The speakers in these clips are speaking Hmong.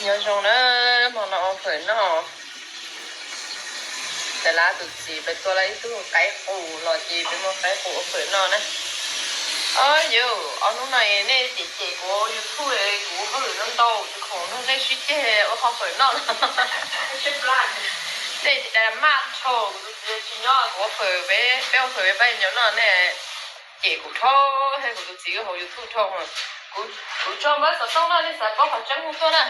Nyob zoo na, hmo no ua fawm noj. Tam lab tus txiv peb tua lawm ib tug qaib qus los ces peb muab qaib qus ua fawm noj na. Ob yus, ob hnub no nej cem cem kuv YouTube, kuv hauj lwm ntau ntau, tus khoom nrog nej sib ceg ua qho fawm noj no. Nej tsis tas maj dhau, kuv tus txiv tsis nyob kuv ua fawm, peb ua fawm peb pab ncaus noj, nej cem kuv dhau, thiab kuv tus txiv hauv YouTube dhau. Kuv tso npawb xov tooj no nej xav paub qhov tseeb hu tuaj na.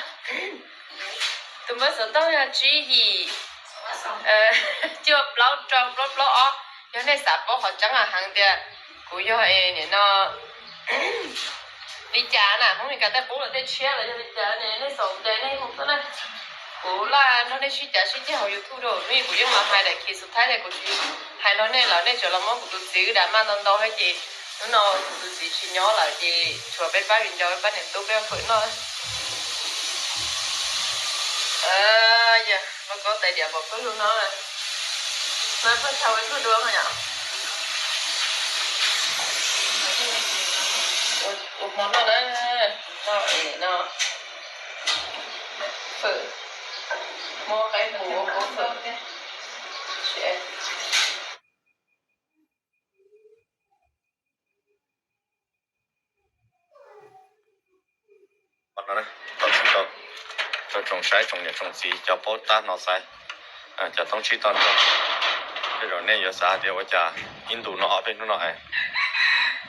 Tus npawb xov tooj yog tsib yim cuaj plaub rau plaub plaub ob. Yog nej xav paub qhov tseeb heev tias kuv yog nim no li cas na, Hmoob Mes Kas tej qub los tej tshiab los yog li cas ne, nej xav tias nej hu tuaj na. Kuv laj nrog nej sib cav sib ceg hauv YouTube rau, hnub ib kuv yeej los hais daim khi xus thaib tias kuv tsis hais nrog nej los nej tseem los muab kuv tus txiv wb dam maj ntau ntau thiab ces hnub no kuv tus txiv tsis nyob lawm ces tshuav peb pab viv ncaus peb pab niam tub peb ua fawm noj. Yog, ua koj tais diav pom pawg lug no, pawg tshau ib tug dua yom. Ua hmo noj na, noj es no, fawm, muab qaib qus ua fawm. Tsoom saib tsoom niam tsoom txiv cov paub tab no xaiv, cov toob tsib toj nrog, tej zaum nej yuav xav hais tias ua cas ib ntus no ob peb hnub no es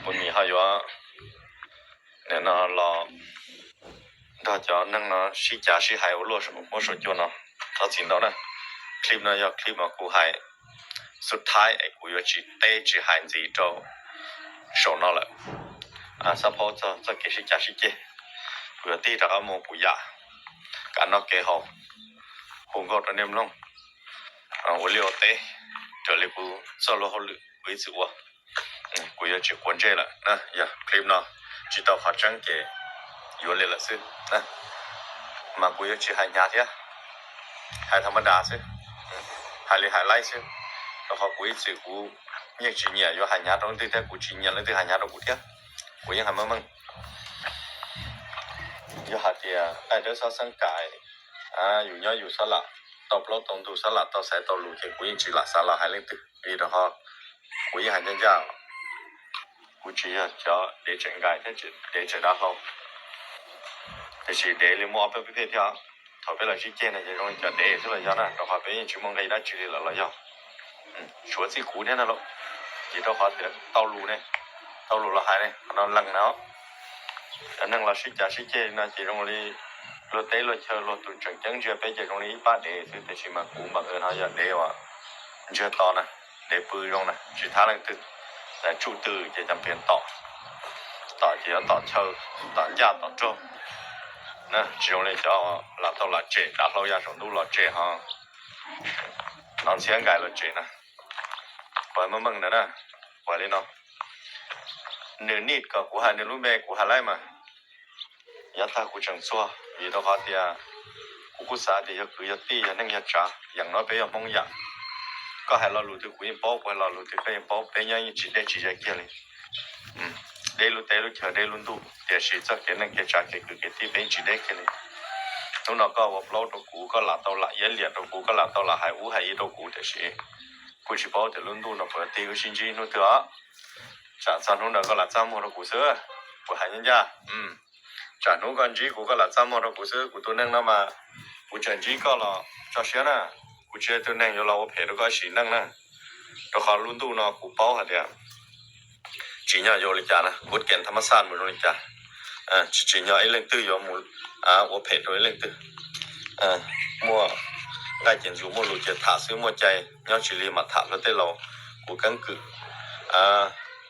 kuv nim ho yuav nim no los nrog cov neeg no sib cav sib hais ua luaj muab saum cua no. Thov txim ntau na, clip no yog clip uas kuv hais xub thaib es kuv yuav tsis teb tsis hais ntxiv rau saum no lawm. Xab phaub txog txoj kev sib cav sib ceg, kuv yuav tig rov qab mus kuv yam kev noj kev haus, hu nkauj rau nej mloog, ua liaj ua teb raws li kuv txoj luag hauj lwm kuv ib txwm ua. Kuv yuav tsis quav ntsej lawm na, yog clip no tsis tau qhov tseeb ces yuav li lawm xwb na. Mas kuv yuav tsis hais hnyav thiab, hais tham ma das xwb, hais li hais laib xwb, rau qhov kuv ib txwm kuv yeej tsis nyiam yuav hais hnyav rau leej twg thiab kuv tsis nyiam leej twg hais hnyav rau kuv thiab. Kuv yeej hais meej meej. Yog hais tias qaij dawb xob xeeb kam, yus nyob yus xob lam tau plaub tau ntug, xob lam tau xaiv tau lus ces kuv yeej tsis lam xav los hais leej twg li rau qhov kuv yeej hais ncaj ncaj, kuv tsis yog cov dev tseem nkais thiab dev tseem dav hlau. Tiam sis dev li muaj ob peb peb thiab, thaum peb los sib ceg no ces zoo li cov dev xwb los yog na, rau qhov peb yeej tsis muaj nqi dab tsi li lawm los yog. Suav txij kuv thiab na lauj, ces rau qhov tias tau lus ne, tau lus los hais ne, qhov no lees na. Cov neeg los sib cav sib ceg no ces zoo li luag teb luag chaw luag tus tseem ceeb ntsia peb ces zoo li ib pab dev xwb, tiam sis mas kuv npam no yog dev uas ntsiag to na, dev pw zoo na, tsis thab leej twg, tsuj twg ces cov piav tom, tom ces yuav tom chaw, tom ncaj tom nraug na, tsis zoo li cov lam tau lam tsem dav hlau ya saum ntuj los tsem ho hnov ntxhiab nkais los tsem na. Kuv hais meej meej ntawd na, kuv hais li no, nws nij kom kuv hais nws lub npe kuv hais laib mas yav tag kuv tseem txuag vim rau qhov tias kuv kuj xav tias yog kwv yog tij yog neej yog tsav, yeem no peb yog Hmoob yam. Koj hais lo lus twg kuv yeej paub, kuv hais lo lus twg koj yeej paub, peb nyob yeej tsis deb tsis ze kiag li. Deb lub teb lub chaw deb lub ntuj, tiam sis txoj kev neej kev tsav kev kwv kev tij peb yeej tsis deb kiag li. Hnub no koj ua plaub rau kuv, koj lam tau lam iab liam rau kuv, koj lam tau lam hais ub hais ib rau kuv, tiam sis kuj tsis paub tias lub ntuj no puas tij wb sib ntsib hnub twg os. Tsam txog hnub ntawd koj lam txaj muag rau kuv xwb, kuv hais ncaj ncaj. Tsam hnub koj ntsib kuv koj lam txaj muag rau kuv xwb, kuv tus neeg no mas kuv tseem ntsib koj los tso siab na, kuv tsis yog tus neeg yuav los ua phem rau koj sim neej na. Rau qhov lub ntuj no kuv paub hais tias tsis nyob yuav ua li cas na, kub kev thab mab xaj mus zoo li cas, tsis tsim nyog ib leej twg yuav mus ua phem rau ib leej twg. Muaj nqaij ces ntxuav, muaj lus ces tham xwb, muaj cai nyob tsis li mam tham luag tej laus. Kuv keeb kwm,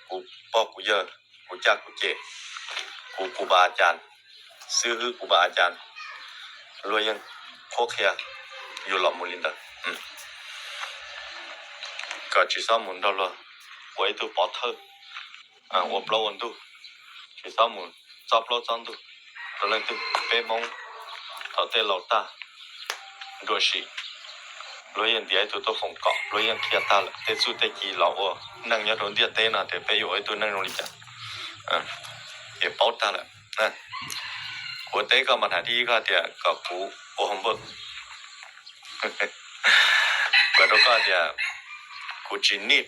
kuv pog kuv yawg, kuv caj kuv ces, kuv kuv ba a cas, xib hwb kuv ba a cas, luag yeej qhuab qhia yus los mus li ntawd. Kom tsis txhob mus nrog luag ua ib tug pov thawj, ua plaub ua ntug, tsis txhob mus txob plaub txob ntug rau leej twg. Peb Hmoob thaum tej laus tag nruab sim, luag yeej ntiav ib tug tuaj foom kom, luag yeej qhia tag lawm tej txuj tej ci los ua neej nyob rau ntiaj teb no tias peb yuav ua ib tug neej zoo li cas, es paub tag lawm. Kuv teb koj mas hnav thib ib koj tias kom kuv ua homework. Kuv rau koj tias kuv tsis need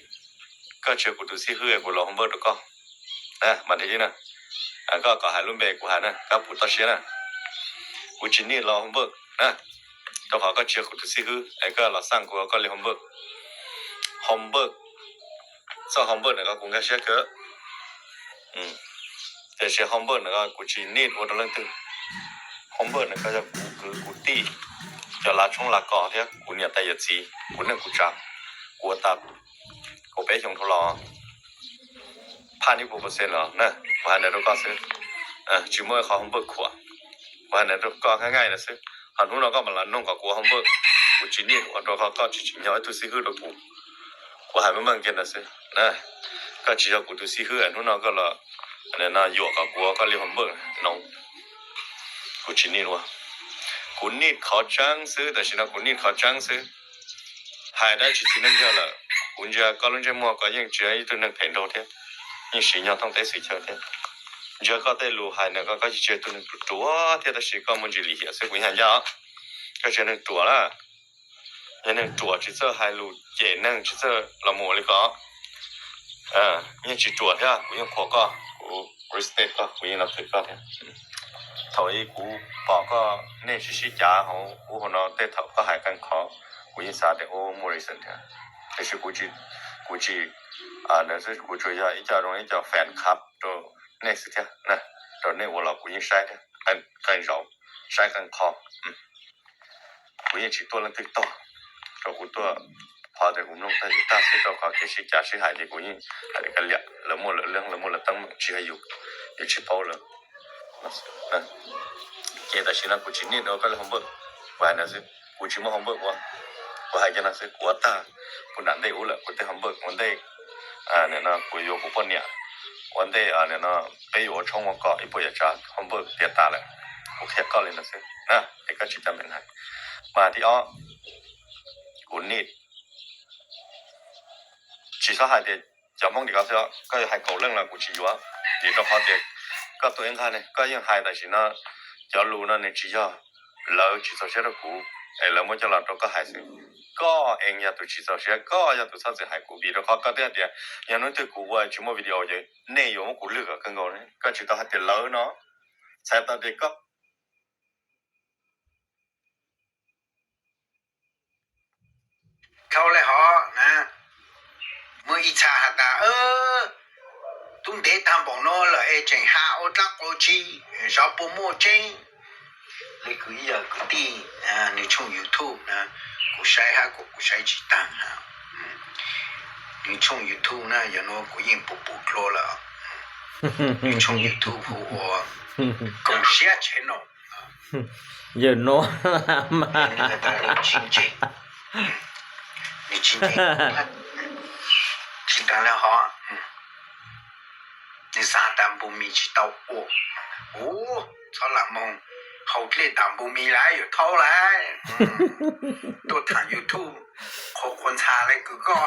koj tsis yog kuv tus xib hwb kuv los homework rau koj. Mas li na, koj kom hais lub npe kuv hais na, koj puas toj siab na. Kuv tsis need los homework na, rau qhov koj tsis yog kuv tus xib hwb es koj los xaj kuv koj li homework. Homework, txoj homework ntawm ko kuv nkag siab kawg. Tiam sis homework ntawm ko kuv tsis need ua rau leej twg. Homework ntawm ko yog kuv kwv kuv tij, cov lav tshoob lav kos thiab kuv niam tais yawm txiv, kuv neej kuv tsav, kuv ua tag kaum peb xyoo dhau los, phaj ib puas percent los na, kuv hais ntawd rau koj xwb. Tsis muaj ib qho homework khuam, kuv hais ntawd rau koj nqaij nqaij ntawd xwb. Ho hnub no koj mam los nug kom kuv ua homework, kuv tsis need ua rau qhov koj tsis tsim nyog ib tug xib hwb rau kuv. Kuv hais meej meej kiag ntawd xwb. Koj tsis yog kuv tus xib hwb, hnub no koj los yuam kom kuv ua koj li homework no, kuv tsis need ua. Kuv need qhov tseeb xwb, tam sim no kuv need qhov tseeb xwb. Hais dab tsi txiv neej yawg lawm, kuv ntsia koj lub ntsej muag koj yeej tsis yog ib tug neeg phem nraug thiab, yeej siv nyog thooj teb xwm chaw thiab. Ntsia koj tej lus hais ntawm koj, koj yeej tsis yog ib tug neeg ruam ruam thiab, tab sis koj muaj ntsis lim hiam xwb kuv yeej hais ncaj os. Koj tsis yog neeg ruam na, yog neeg ruam tsis txawj hais lus cem neeg, tsis txawj los mus ua li ko. Yeej tsis ruam thiab, kuv yeej qhuas koj, kuv respect koj, kuv yeej nab thwm koj thiab. Thaum ub kuv pom koj nej sib sib cav hauv ub hauv no tej thaum koj hais qee qhov, kuv yeej xav tias ua muaj reason thiab. Tiam sis kuv tsis, kuv tsis, ntawd xwb, kuv tsuas yog ib co zoo ib co fan club rau nej xwb thiab. Rau nej ua los kuv yeej saib thiab, qee zaus saib qee qho. Kuv yeej tsis tuaj leej twg tog, rau kuv tuaj qhov tias kuv mloog tag yus tag xwb, rau qhov kev sib cav sib hais ces kuv yeej hais tias kav liam, lawv muaj lawv leej, lawv muaj lawv teeb meem, tsis yog yus, yus tsis paub lawv. Ces tam sim no kuv tsis need ua koj li homework, kuv hais ntawd xwb, kuv tsis muaj homework ua. Kuv hais kiag no xwb, kuv ua tag kuv nram ntej ub lawm, kuv tej homework ua ntej, nim no kuv yuav kuv poj niam, ua ntej nim no peb yuav ua tshoob ua kos ib puas yam tsav homework tiav tas lawm. Kuv qhia koj li no xwb na, es koj tsis cam meem hais. Mas thib ob, kuv need, tsis txhob hais tias cov Hmoob tim ko xwb, koj yuav hais kaum leej los kuv tsis yuav, vim rau qhov tias koj tuaj ib nqag ne, koj yeej hais tam sim no cov lus no nws tsis yog lawv tsis txaus siab rau kuv es lawv muab coj los rau koj hais xwb. Koj ees yog tus tsis txaus siab, koj yog tus txhob txwm hais kuv, vim rau qhov koj twb hais tias yog hnub twg kuv ua tsis muaj video ces nej yuav muab kuv lwg kom kawg nkaus ne. Koj tsis tau hais tias lawv no, txhais tau tias koj Dhau li hov na, muaj ib txha has tas, tub ntev tag npaum no lawm es tseem has ua dab qau tsi, xyov puas muaj tseeb. Li kwv ib yawg kwv tij, nws tshooj YouTube na, kuv saib hab kuv saib tsis taag hab. Nws tshooj YouTube na yog nuav kuv yeej pum pum dlua lawm. Nws tshooj YouTube hu ua Koom Siab Channel. Yawg nuav mas nws tsis ntseeg, tsis taag le hov, nws xav tas npus mis tsis tau ua. Ua, txhob lam moog haus dlej tas npus mis lawm, yuav thaub lawm. Tuaj thaam YouTube qhuav qhuav ntxhas le kws koj,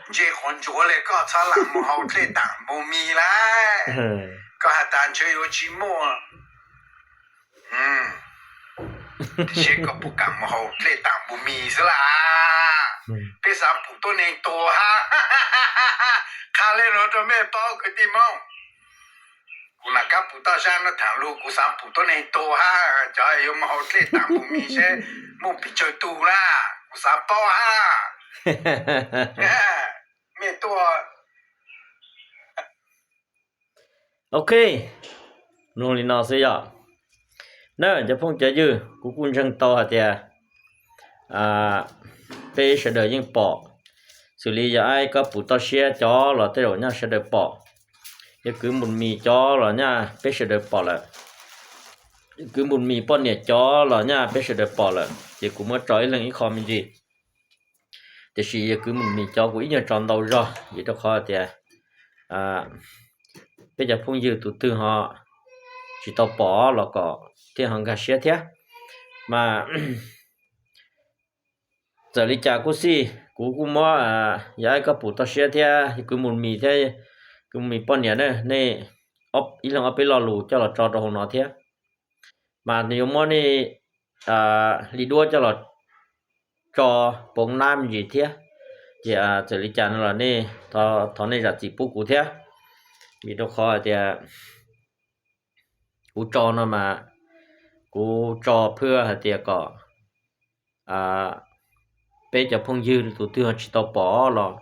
ntse qhuav ntsuav le koj, txhob lam moog haus dlej tas npus mis lawm. Koj has tas ntshe yuav tsis muaj, seb koj puas kam moog haus dlej tas npus mis xwb lawm. Peb xaav pum tuab neeg tuag hab. Qha le nuav rua mej paub kwv tij Moob. Kuv nam kab pum toj sab nuav thaam lug, kuv xaav pum tuab neeg tuag hab, cov yuav moog haus dlej tas npus mis seb muaj pes tsawg tug na, kuv xaav paub hab. Mej tuaj. Ok, mloog li no xwb yom. Na cov phooj cov ywg, kuv kuj ntseeg tau hais tias peb sawv daws yeej pom, xws li yog aib kab pum toj siab cov los tej zaum nyaj sawv daws pom, yog kwv npus mis cov los nyaj peb sawv daws pom lawm, kwv npus mis poj niam cov los nyaj peb sawv daws pom lawm, ces kuv muab tso ib leeg ib qho me ntsis. Tiam sis yog kwv npus mis cov kuv ib nyuag tso ntau zog, vim rau qhov tias peb cov phooj ywg tus twg ho tsis tau pom los kom thiaj ho nkag siab thiab. Mas txawm li cas kuj xij, kuv kuj muab yog aib kab pum toj siab thiab kwv npus mis thiab kwv npus mis poj niam na, nej ib leeg ob peb lo lus coj los tso rau hauv no thiab. Mas nws yuav muab nej li duab coj los tso poob nab me ntsis thiab. Ces txawm li cas no los nej thov nej zam txim pub kuv thiab, vim rau qhov hais tias kuv tso no mas kuv tso phwj hais tias kom peb cov phooj ywg tus twg ho tsis tau pom los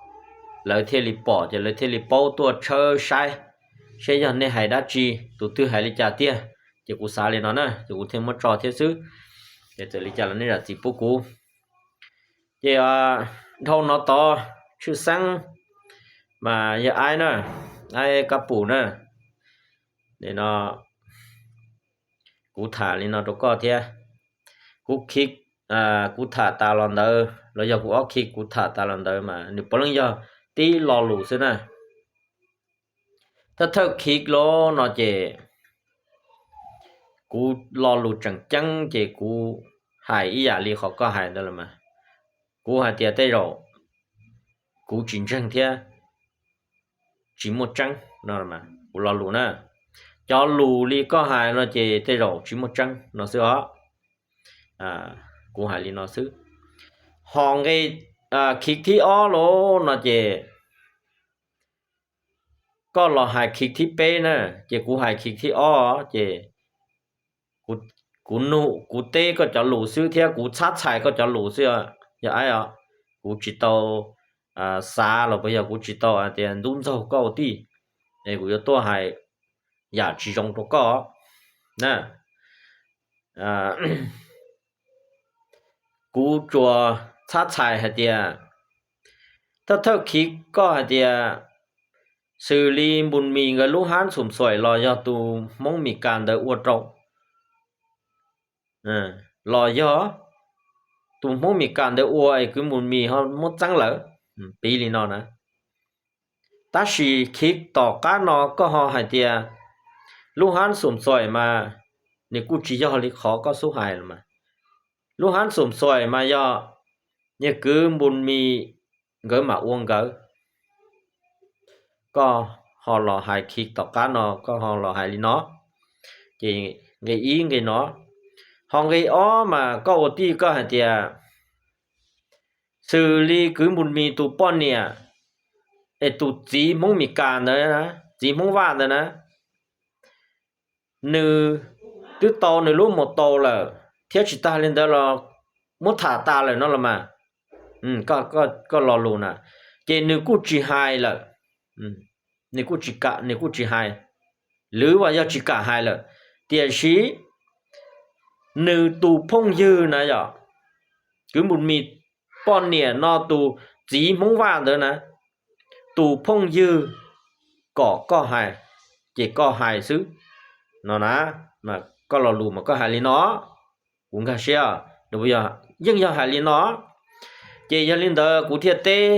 lawv thiaj li pom, ces lawv thiaj li paub tuaj tshawb saib seb yog nej hais dab tsi, tus twg hais li cas tiag. Ces kuv xav li no na, ces kuv thiaj muab tso thiab xwb. Ces txawm li cas los nej zam txim pub kuv. Ces dhau no tod, tshwj xeeb mas yog aib na, aib kab pum na, no kuv tham li no rau koj thiab. Kuv khi, kuv tham tas los ntawd los yog kuv ob khi kuv tham tas los ntawd mas nws puav leej yog tib lo lus xwb na. Thawj thawj khi los no ces kuv lo lus tseem ceeb ces kuv hais ib yam li qhov koj hais ntawd los mas, kuv hais tias tej zaum kuv tsis ntseeg thiab tsis muaj tseeb no, kuv lo lus na. Cov lus li koj hais no ces tej zaum tsis muaj tseeb no xwb os. Kuv hais li no xwb. Ho nqe khi thib ob los no ces koj los hais khi thib peb na, ces kuv hais khi thib ob ces kuv nug kuv teb koj cov lus xwb thiab kuv txhab txhais koj cov lus xwb. Yog aib os, kuv tsis tau xav los puas yog kuv tsis tau hais tias ntub ntxaug koj ua tij, es kuv yuav tuaj hais yam tsis zoo rau koj na. Kuv tsuas txhab txhais hais tias, thawj thawj khi koj hais tias xws li Npus Mis nkawd lub hab xum xuaim los yog tus Hmoob Mes Kas ntawd ua rau, los yog tus Hmoob Mes Kas ntawd ua es kwv Npus Mis ho muab txeeb lawm, piv li no na. Tab sis khi tom qab no koj ho hais tias lub hab xum xuaim mas nws kuj tsis yog li qhov koj xub hais los mas. Lub hab xum xuaim mas yog yawg kwv Npus Mis nkawd mam ua nkawd. Koj ho los hais khi tom qab no koj ho los hais li no, ces nqe ib nqe no. Ho nqe ob mas koj ua tij koj hais tias xws li kwv Npus Mis tus poj niam es tus txiv Hmoob Mes Kas ntawd, txiv Hmoob Vaj ntawd na, nws twb tau nws lub mus tau lawm thiab tsis tag li ntawd los muab tham tas lawm no los mas, koj lo lus na, ces nws kuj tsis hais lawm. Nws kuj tsis kam, nws kuj tsis hais, lwm vas yog tsis kam hais lawm, tiam sis nws tus phooj ywg na yom, kwv Npus Mis poj niam no tus txiv Hmoob Vaj ntawd na, tus phooj ywg kom koj hais, ces koj hais xwb no na. Koj lo lus mas koj hais li no, kuv nkag siab, yeej yog hais li no. Ces yog li ntawd kuv thiaj teb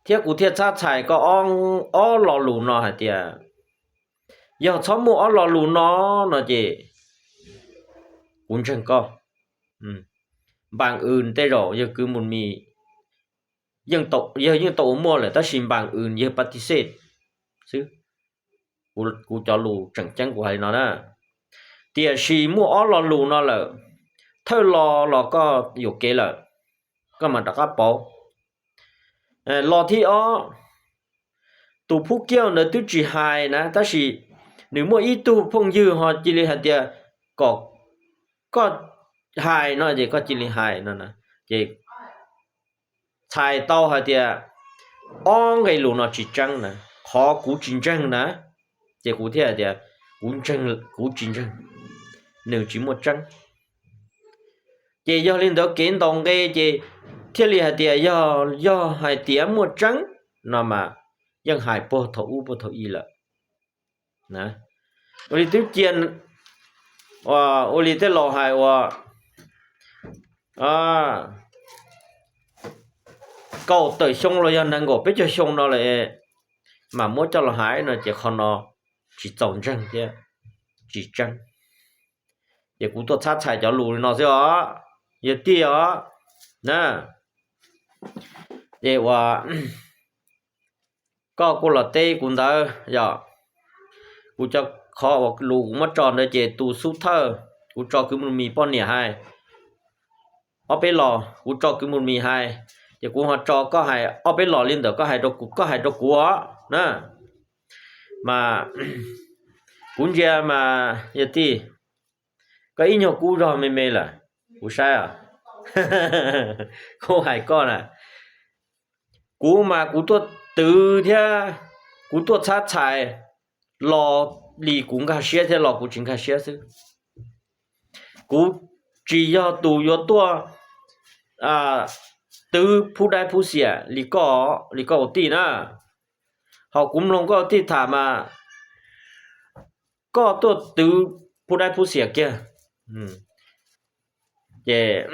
thiab kuv thiaj txhab txhais koj ob lo lus no hais tias yog txhob muaj ob lo lus no, no ces kuv ntseeg koj. Npam wm tej zaum yawg kwv Npus Mis yawg yeej tau ua muaj lawm tab sis npam wm yawg pa tis xej xwb. Kuv cov lus tseem ceeb kuv hais li no na. Tiam sis muaj ob lo lus no lawm, thawj lo los koj yuam kev lawm, koj mam rov qab pauv. Lo thib ob, tus Phub Kiaj ntawd twb tsis hais na tab sis nws muaj ib tug phooj ywg ho cia li hais tias kom koj hais no ces koj cia li hais no na. Ces txhais tau hais tias ob nqe lus no tsis tseeb na, qhov kuv tsis ntseeg na, ces kuv thiaj hais tias kuv tsis ntseeg, nws tsis muaj tseeb. Ces yog li ntawd kev ntaus nqe ces thiaj li hais tias yog, yog hais tias muaj tseeb no mas yeej hais puag thaum ub puag thaum i lawm. Ua li twb cia, ua li tej laus hais uas kaum tawm xyoo los yog nees nkaum peb caug xyoo no lawm mas muab coj los hais no ces qhov no tsis txaus ntseeg thiab tsis tseeb. Ces kuv tuaj txhab txhais cov lus li no xwb os, yog tiag os na. Ces uas koj kuj los teb kuv ntawd yom, Kuv cov qhov uas lus kuv muab tso ntawd ces tus xub thawj, kuv tso kwv mus mis poj niam hais ob peb los, kuv tso kwv mus mis hais, ces kuv ho tso koj hais ob peb los li ntawm koj hais rau kuv, koj hais rau kuv os na. Mas kuv ntsia mas yog tij, koj ib nyuag kub zog me me lawm, kuv saib, kuv hais koj na, kuv mas kuv tuaj twv thiab kuv tuaj txhab txhais los li kuv nkag siab thiab los kuv tsis nkag siab xwb. Kuv tsis yog tus yuav tuaj twv phub daib phub xiam li koj, li koj ua tij na. Ho kuv mloog koj ua tij tham mas koj tuaj twv phub daib phub xiam kiag, ces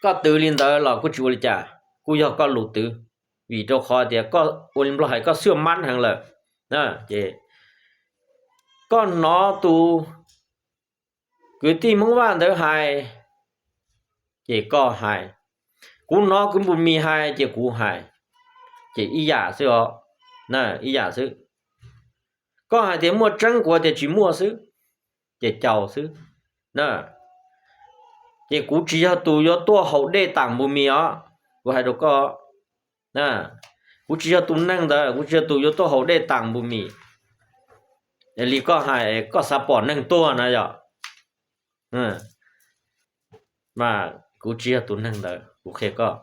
koj twv li ntawd los kuj tsis ua li cas, kuj yog koj lus twv, vim rau qhov tias koj ua li Nplog hais koj xuaj mab heev lawm. Ces koj hnov tus kwv tij Hmoob Vaj ntawd hais, ces koj hais, kuv hnov kwv Npus Mis hais ces kuv hais, ces ib yam xwb os, ib yam xwb. Koj hais tias muaj tseeb, kuv tias tsis muaj xwb, ces caus xwb. Ces kuv tsis yog tus yuav tuaj haus dej tam Npus Mis os, kuv hais rau koj. Kuv tsis yog tus neeg ntawd, kuv tsis yog tus yuav tuaj haus dej tam Npus Mis. Li koj hais koj xav pom neeg tuag na yom. Mas kuv tsis yog tus neeg ntawd, kuv qhia koj.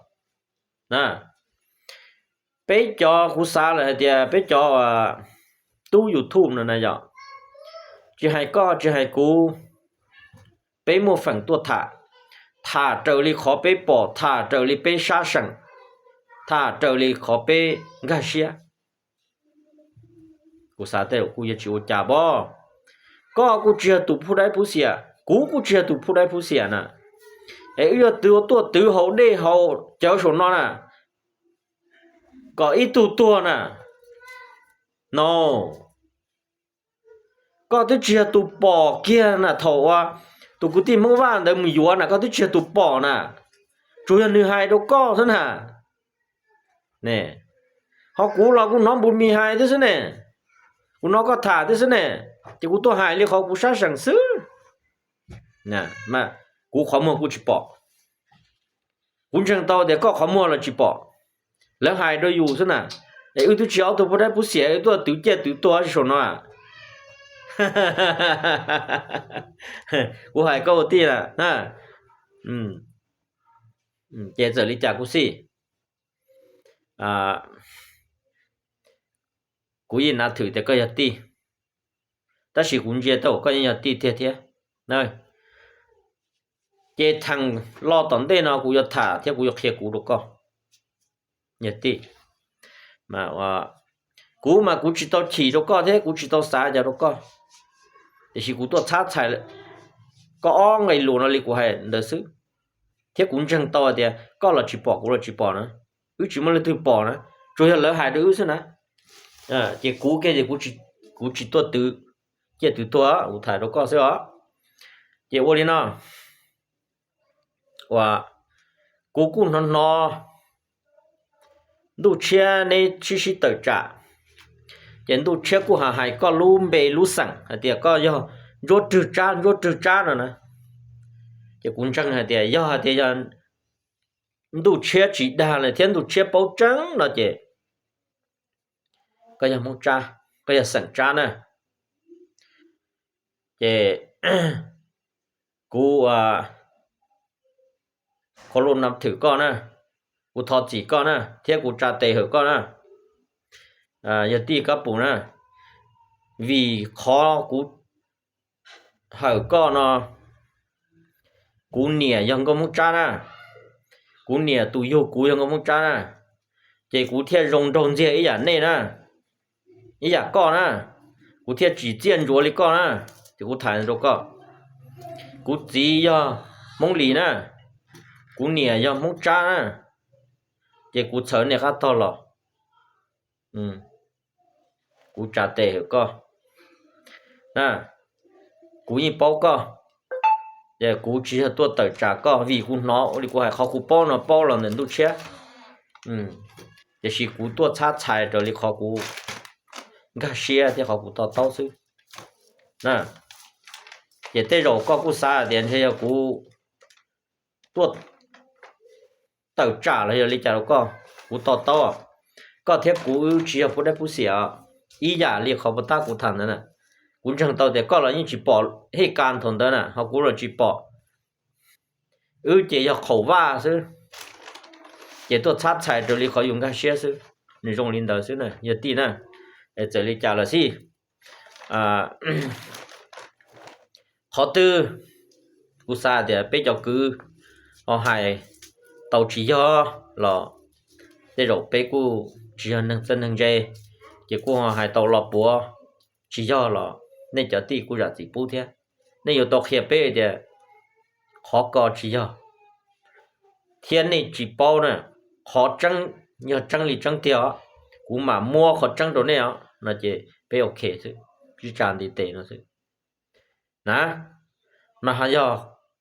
Peb cov, kuv xav lawm hais tias peb cov tub YouTube no na yom, tsis hais koj tsis hais kuv, peb muaj feem tuaj tham, tham raws li qhov peb pom, tham raws li peb sab seem, tham raws li qhov peb nkag siab. Kuv xav tej kuj yuav tsis ua cas pob. Koj kuj tsis yog tus phub daib phub xiam, kuv kuj tsis yog tus phub daib phub xiam na. Es wb yog tus tuaj twv haus dej haus cawv saum no na, kom ib tug tuag na. No, koj twb tsis yog tus pom kiag na, thaum uas tus kwv tij Hmoob Vaj ntawd mus yuav na, koj twb tsis yog tus pom na, tsuas yog nws hais rau koj xwb na. Ho kuv los kuv hnov Npus Mis hais thiab xwb ne, kuv hnov koj tham thiab xwb ne, ces kuv tuaj hais li qhov kuv sab seem xwb. Kuv qhov muag kuj tsis pom, kuv ntseeg tau tias koj qhov muag los tsis pom, lawv hais rau yus xwb na. Es wb twb tsis ob tug phub daib phub xiam wb tuaj twv ciaj twv tuag saum no. Kuv hais koj ua tij na, ces txawm li cas kuj xij, kuv yeej nav thwm tias koj yog tij, tab sis kuv ntsia tau koj yeej yog tij tiag thiab. Ces theem los tom ntej no kuv yuav tham thiab kuv yuav qhia kuv rau koj, yog tij. Kuv mas kuv tsis tau chim rau koj thiab kuv tsis tau xav cas rau koj, tiam sis kuv tuaj txhab txhais koj ob nqe lus no li kuv hais ntawd xwb. Thiab kuv ntseeg tau tias koj los tsis pom kuv los tsis pom na, wb tsis muaj leej twg pom na, tsuas yog lawv hais rau wb xwb na. Ces kuv kiag ces kuv tsis tuaj twv ciaj twv tuag, kuv tham rau koj xwb os. Ces ua li no, uas kuv kuj hnov hnov Ntuj Tshiab neb sib sib tawm tsam, ces Ntuj Tshiab kuj hais hais koj lub npe lub xeem hais tias koj yog Ntsuab Rwg Tsab, Ntsuab Rwg Tsab no na. Ces kuv ntseeg hais tias yog hais tias yog Ntuj Tshiab tsis dag lawm thiab Ntuj Tshiab paub tseeb no ces koj yog Hmoob Tsab, koj yog xeem Tsab na. Ces kuv qhov lus nav thwm koj na, kuv thov txim koj na thiab kuv tsa tes hawm koj na, yog tij Kab Pus na, vim qhov kuv hawm koj no, kuv niam yog nkauj Hmoob Tsab na, kuv niam tus yug kuv yog nkauj Hmoob Tsab na, ces kuv thiaj zoo nraug ntxiag ib yam nej na, ib yam koj na, kuv thiaj tsim txiaj ntsuav li koj na. Ces kuv tham rau koj, kuv txiv yog Hmoob Lis na, kuv niam yog Hmoob Tsab na, ces kuv txhawv nej qab tog los, kuv tsa tes hawm koj. Kuv yeej paub koj, ces kuv tsis yog tuaj tawm tsam koj vim kuv hnov li kuv hais qhov kuv paub no paub los ntawm Ntuj Tshiab, tiam sis kuv tuaj txhab txhais raws li qhov kuv nkag siab thiab qhov kuv to taub xwb. Ces tej zaum koj kuj xav tias ntshe yog kuv tuaj tawm tsam los yog li cas rau koj, kuv to taub. Koj thiab kuv wb tsis yog pub dab pub xiam os. Ib yam li qhov puas tab kuv tham ntawd na, kuv ntseeg tau tias koj los yeej tsis pom hej kas thaum ntawd na, ho kuv los tsis pom. Wb ces yog qhaum vaj xwb, ces tuaj txhab txhais raws li qhov yus nkag siab xwb. Nws zoo li ntawd xwb na yog tij na. Txawm li cas los xij, qhov twg kuv xav tias peb cov kwv ho hais tau tsis yog los tej zaum peb kuj tsis yog neeg txawj neeg ntse, ces kuj ho hais tau los puav tsis yog los nej cov tij kuj zam txim pub thiab. Nej yuav tau qhia peb tias qhov ko tsis yog, thiab nej tsis paub na, qhov tseeb yog tseeb li tseeb tiag os, kuv mam muab qhov tseeb rau nej os no ces peb ok xwb, sib tsa ntiv tes no xwb na. Mas ho yog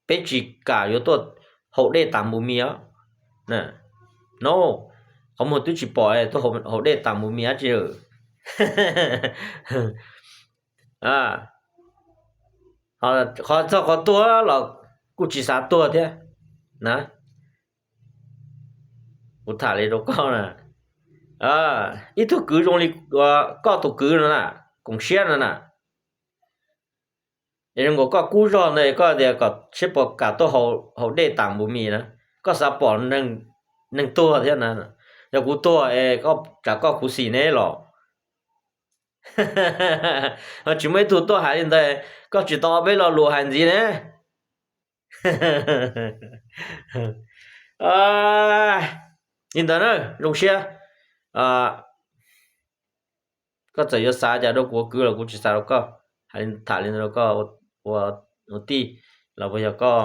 peb tsis kam yuav tuaj haus dej tas npus mis os. No, qhov muag twb tsis pom tuaj haus dej tas npus mis dab tsi. Qhov txog qhov tuag los kuj tsis xav tuag thiab na. Kuv tham li rau koj na, ib tug kwv zoo li koj tus kwv no na, koom siab no na, es zoo nkaus koj kub zog ntawd koj tias kom seb puas kam tuaj haus dej tas npus mis na, koj xav pom neeg tuag thiab na. Yog kuv tuag es tsam koj khuv xim ne los. Tsis muaj ib tug tuaj hais li ntawd, koj tsis tau ob peb lo lus hais ntxiv ne. Li ntawd na, zoo siab. Koj txawm yuav xav cas rau kuv ua kwv los kuv tsis xav rau koj, tham li ntawd rau koj ua tij los puas yog koj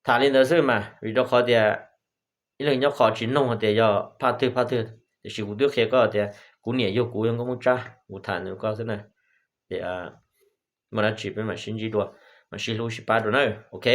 tham li ntawd xwb mas, vim rau qhov tias ib leeg nyob qhov tsis noog tias yog phaj twg phaj twg, tiam sis kuv twb qhia koj tias kuv niam yug kuv yog nkauj Hmoob Tsab, kuv tham ntawd rau koj xwb na. Ces muaj dab tsi peb mam sib ntsib dua, mam sib hlub sib pab dua na, ok.